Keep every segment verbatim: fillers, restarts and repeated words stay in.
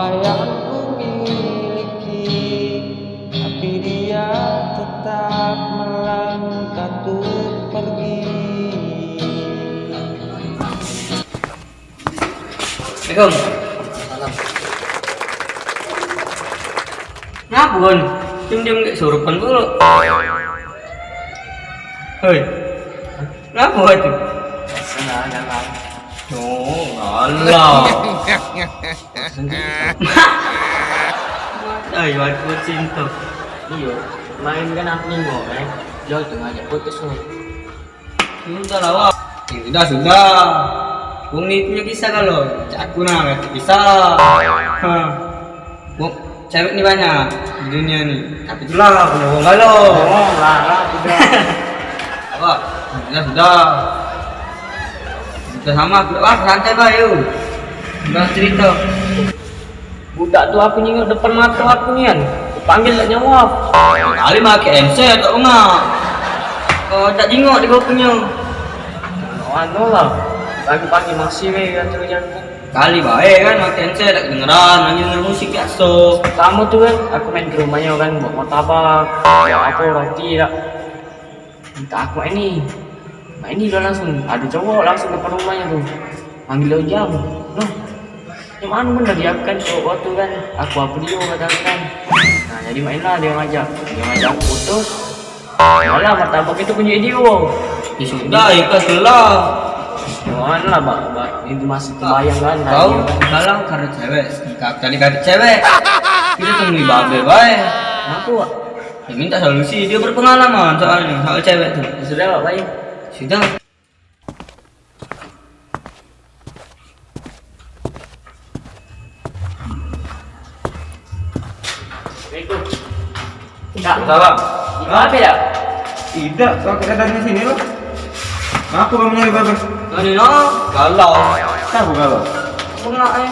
Yang ku miliki, tapi dia tetap melangkah tuh pergi. Assalamualaikum. Salam. Ngapa kon? Diem-diem kayak surupan dulu. Hoi. Ngapa tu? Senang, galau. Oh, galau. Ay, waktu cinta. Iyo, main kan aku nengok, eh. Jol tu ngajak putus ni. Sudah lah, Wak. Ya, sudah, sudah. Wong ni punya kisah kalau. Cak aku nah, kisah. Ha. Wong cewek ni banyak di dunia ni. Tapi itulah, punya wong galau. Oh, lah, lah, sudah. Apa? Sudah, sudah. Sudah sama, sudah lah, santai bae, yuk. Sudah cerita. Budak tu aku nyingok depan mato aku nian. Ku panggil dak nyawab. Kali make M C dak ngak. Oh, dak jingok di kopinya. Anu lah. Pagi-pagi masih weh kata hujan. Kali bae kan make M C dak kedengeran, hanya denger musik biaso. Sama tu kan, aku main ke rumahnya kan buat martabak. Ya apa roti dak. Minta aku mak ini. Mak ini dah langsung, ada cowok langsung depan rumahnya tu. Manggil ujang. Loh, yang mana bener dia kan cowok waktu kan? Aku apa dia kata aku kan. Nah, jadi mak inilah dia ngajak. Dia ngajak aku putus. Malah martabak itu punya dia. Ya sudah, ikhlas lah. Mana lah, Bang? Bang, itu masih terbayang kan? Kau tadi kan. Galau karena cewek. Tadi kata cewek. Kita temui babe bae. Kenapa, Wak? Ya, minta solusi, dia berpengalaman soalnya, soal cewek tu. Ya sudah, Wak, baik. Sudah. Assalamualaikum. Dak. Salam. Itu apa ya? Tidak, kau kita dari sini loh. Ngapo kamu nyari babe? Tadi no. Galau. Siapa galau? Pernah eh.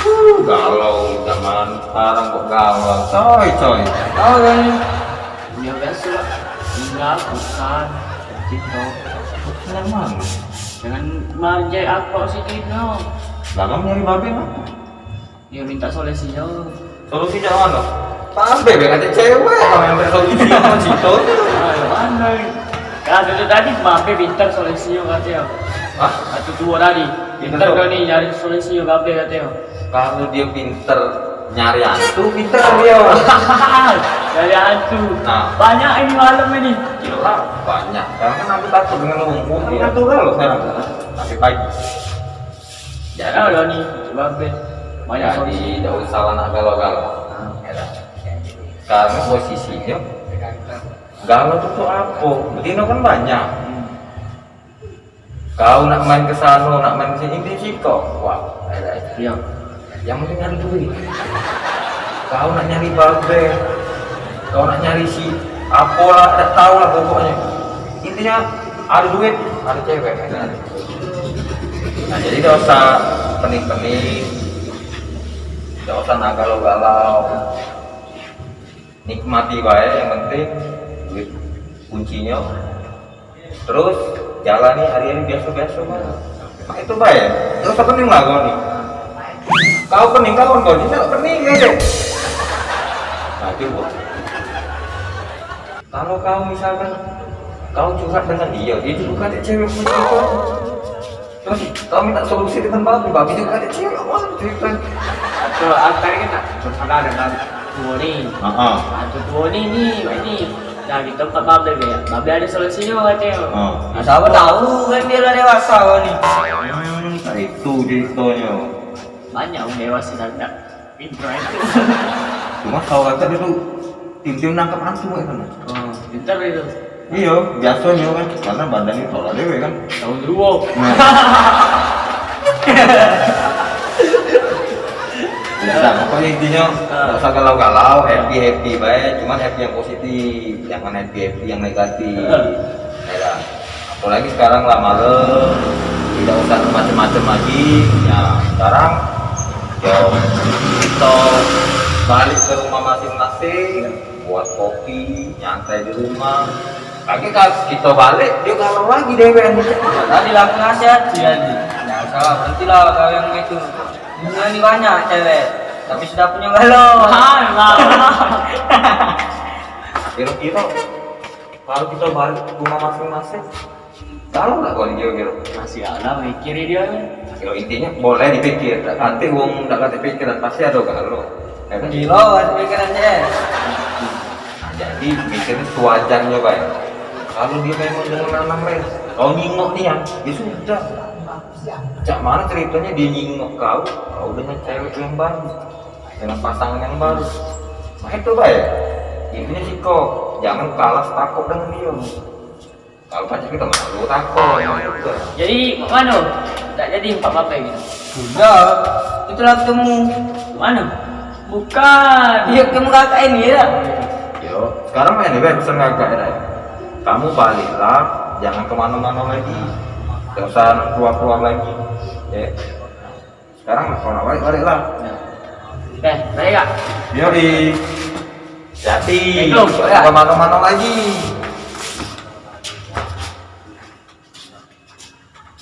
Uh, galau zaman sekarang kok galau, coy, coy. Tahu kan? Ya biasa lah. Tinggal bukan cinta. Dengan mana? Dengan marjai apa sih Dino? Lah kamu nyari babe apa? Ya minta solusinya. Solusi cak mana? Sampai be kate cewek, kamu yang bersolusi sama cinta. Ayo mana? Kan dulu tadi babe pinter solusinya katanya. Hah? Satu dua tadi. Pinter kau ni nyari solusinya babe katanya. Kalau dia pinter nyari hantu, pinter dia. Nyari hantu. Nah. Banyak ini malam ini. Gila, banyak. Sekarang kan aku takut dengan lumpur. Kan natural loh sekarang. Sampai pagi. Jadi, oh, ni, babe. Banyak solusi. Jadi, dak usah lah nak galau-galau. Ya dah. Sekarang posisinya, galau tu, tu apa? Betino kan banyak. Kau nak main ke sana, nak main ke sini, inti siko. Wah, ya dah. Iya. Yang penting ada duit. Kau nak nyari babe, kau nak nyari si apolah, dak tahu lah pokoknya. Intinya ada duit, ada cewek. Nah, jadi dak usah pening-pening, dak usah nak galau-galau. Nikmati bae, yang penting duit kuncinyo. Terus jalani hari-hari biaso-biaso bae. Nah, itu bae. Dak usah pening lah kau ni. Kau pening kawan kau ni, dak pening aja. Nah, coba. Kalau kau misalkan kau curhat dengan dia, dia juga ada cewek punya kau. Terus kau minta solusi dengan babi, babi juga ada cewek, wah, cerita. Atau aku tadi kan nak curhat dengan tuo ni. Heeh. Nah, tu tuo ni, ni, ni. Nah, kita empat babe ya. Babe ada solusinya katanya. Heeh. Nah, siapa tahu kan dia lah dewasa kau ni. Hmm, tak itu ceritanya. Banyak orang dewasa dah. Pinter aja. Cuma kau kata dia tu tim-tim nangkap hantu kayak sana. Oh, pinter itu. Iyo, biasanya kan, karena badan itu tolak dewe kan. Tahun dua. Nah. Ya, pokoknya intinya nggak usah galau-galau, happy-happy baik, cuman happy yang positif, jangan happy-happy yang negatif. Heeh. Ya kan? Apalagi sekarang lah malam, tidak usah macam-macam lagi. Ya, sekarang yo kita balik ke rumah masing-masing, buat kopi, nyantai di rumah. Lagi kalau kita balik, dia galau lagi dewe. Tadi lah aku nasihati tadi. Nah, salah, berhentilah kau yang itu. Dunia ni banyak cewek. Tapi sudah punya galo. Alah. Kiro-kiro kalau kita balik ke rumah masing-masing, galo nggak kau kiro-kiro? Masih ada mikir dia. Yo, intinya boleh dipikir. Nanti wong ndak kate pikiran pasti ada galo. Ya kan? Gilo, masih pikiran dia. Nah, jadi mikirnya sewajarnya bae. Kalau dia memang dengan lanang lain, kau nyingok dia, ya sudah. Cak mana ceritanya dia nyingok kau, kau dengan cewek yang baru, dengan pasangan yang baru. Nah, itu bae. Intinya siko, jangan kalah takut dengan dia. Kalau pacar kita malu takut juga. Jadi, mak mano? Tak jadi empat bapak gitu. Sudah, itulah ketemu. Mana? Bukan. Dia ketemu kakak ini ya. Yo, sekarang main deh pesan kakak ya. Kamu baliklah, jangan kemana-mana lagi. Gak usah keluar-keluar lagi. Ya. Sekarang kalau nak balik, baliklah. Eh, balik kak. Yoi. Hati-hati. Assalamualaikum. Jangan kemana-mana lagi.